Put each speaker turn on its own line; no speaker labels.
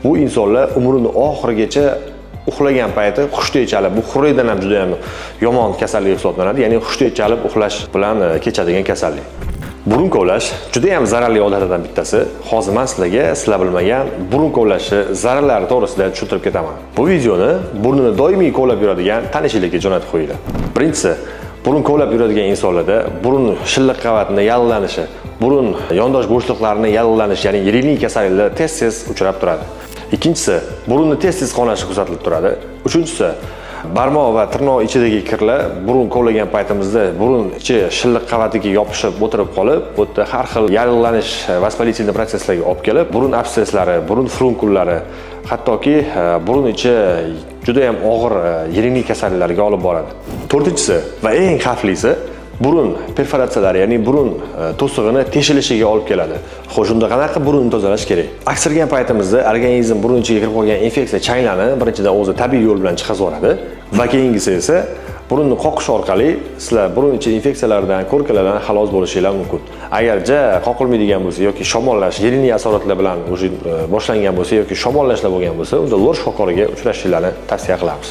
Bu insonlar umrini oxirigacha uxlagan payti hushtak chalib, bu xurriydan ham juda ham yomon kasallik hisoblanadi, ya'ni hushtak chalib uxlash bilan kechadigan kasallik. Burun kovlash juda ham zararli odatlardan bittasi. Hozir men sizlarga sizlar bilmagan burun kovlashi zararlari to'g'risida tushuntirib ketaman. Bu videoni burnini doimiy kovlab yuradigan tanishinglarga jo'natib qo'yinglar. Birinchisi, burun kovlab yuradigan insonlarda burun shilliq qavatini yallig'lanishi, burun yondosh bo'shliqlarini yallig'lanishi, ya'ni yiringli kasalliklar tez-tez uchrab turadi. Ikkinchisi, burunni tez-tez qonashi kuzatilib turadi. Uchinchisi, barmoq va tirnoq ichidagi kirlar burun kovlagan paytimizda burun ichi shilliq qavatiga yopishib o'tirib qolib, bu yerda har xil yallig'lanish, воспалительный процессlarga olib kelib, burun absesslari, burun furunkullari, hattoki burun ichi juda ham og'ir yiringli kasalliklarga olib boradi. To'rtinchisi va eng xavflisi, burun perforatsiyalari, ya'ni burun to'sig'ini teshilishiga olib keladi. Xo'sh, unda qanaqa burunni tozalash kerak? Aksirgan paytimizda organizm burun ichiga kirib qolgan infeksiya, changlarni birinchidan o'zi tabiiy yo'l bilan chiqazib yuboradi va keyingisi esa burunni qoqish orqali sizlar burun ichi infeksiyalardan, ko'rkalardan xalos bo'lishinglar mumkin. Agar ja qoqilmaydigan bo'lsa yoki shamollash, yiringli asoratlar bilan уже boshlangan bo'lsa yoki shamollashlar bo'lgan bo'lsa, unda lor shifokoriga uchrashinglarni tavsiya qilamiz.